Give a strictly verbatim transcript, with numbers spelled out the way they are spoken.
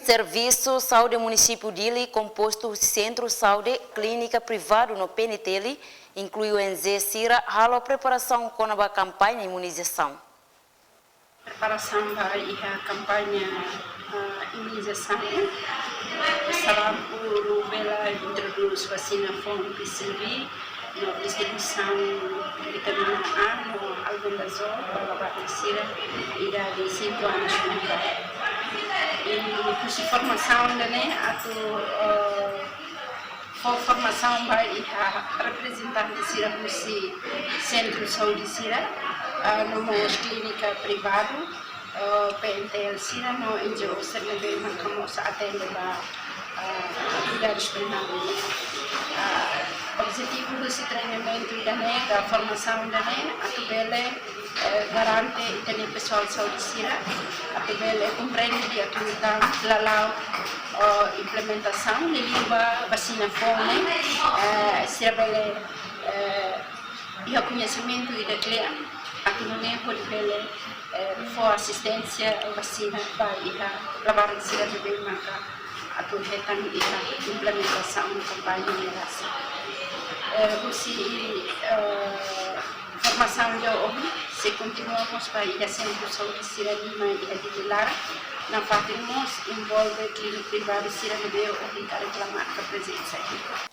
Servisu Saúde Munisípiu Dili, kompostu husi Sentru Saúde, Klínika Privadu no P N T L, inklui O N G sira, halo preparasaun kona-ba kampaña imunizasaun. Preparasaun ba iha kampaña, ah, imunizasaun sarampu, rubéola, introdús vasina foun, P C V, no distribuisaun vitamina A no albendazol ba labarik sira idade cinco anos mai bá. I husi formasaun ida-ne'e atu, eh, fó formasaun ba iha reprezentante sira husi sentru saúde sira, ah, no mós klínika privadu, ah, P N T L sira no N G O sira ne'ebé maka mós atende ba, ah, kuidadus primáriu. Ah, objetivu husi treinamentu ida-ne'e, ka formasaun ida-ne'e, atu bele, eh, garante ita-nia pesoál saúde sira atu bele komprende di'ak liután lala'ok, oh, implementasaun liuliu ba vasina foun ne'e, eh, sira bele, eh, iha koñesimentu ida kle'an atu nune'e hodi bele, eh, fó asisténsia vasina ba iha labarik sira ne'ebé maka atu hetan iha implementasaun kampaña ne'e rasik. Eh, husi, eh, formasaun ida ohin sei kontinua mós ba iha sentru saúde sira lima iha Dili laran, nafatin mós envolve klínika privadu sira ne'ebé ohin karik la marka prezensa iha.